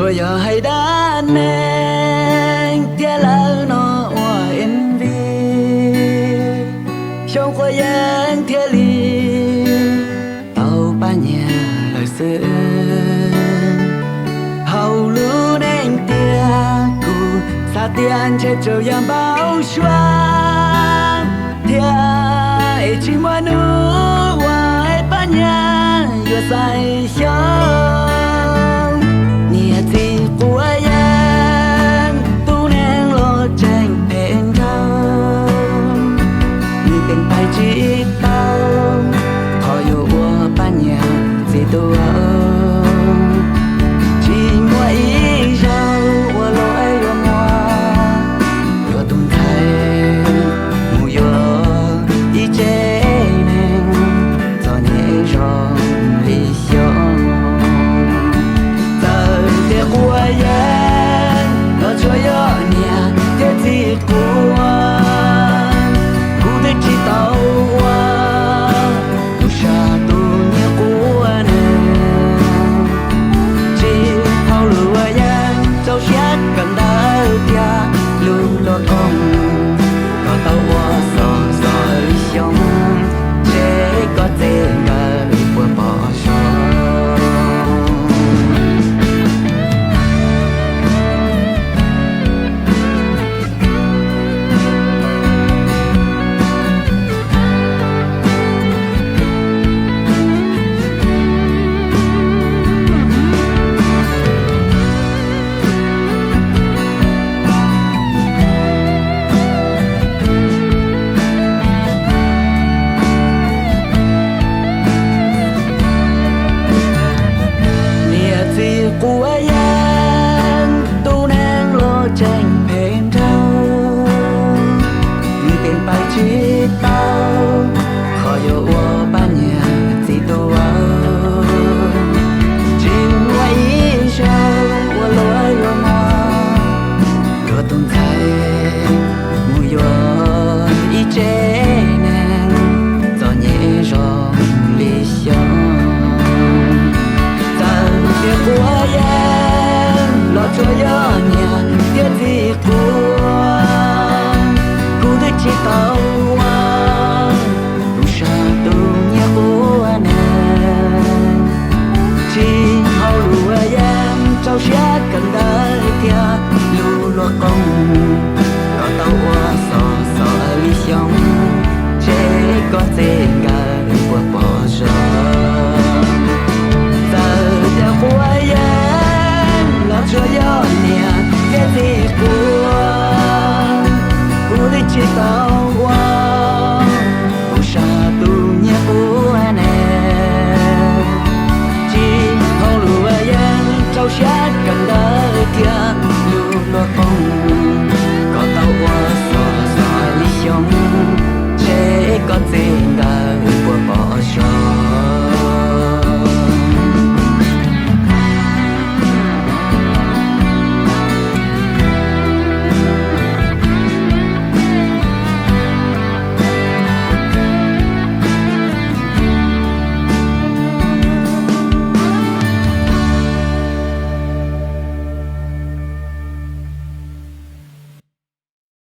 Tsuas yog hais dab neeg thiab lawv no ua MV, xyoo quav yeeb thiaj li tau pab nyiag lawm xwb. Hauv lub neej tiag kuv xav tias ntshe tsuas yog npau suav thiab es tsis muaj hnub uas pab nyiag yuav xaiv xyoo. Niam txiv quav yeeb, tus neeg los tseem phem nraug, nws teem pais tsis tau qhov yuav ua pab nyiag txiv tuag. Tsis muaj ib zaug ua luaj yuav muaj, yuav tus ntxhais mus yuav ib tsev neeg txom nyem zoo li xyoo. Txawm tias quav yeeb los tsuas yog niam thiab txiv qub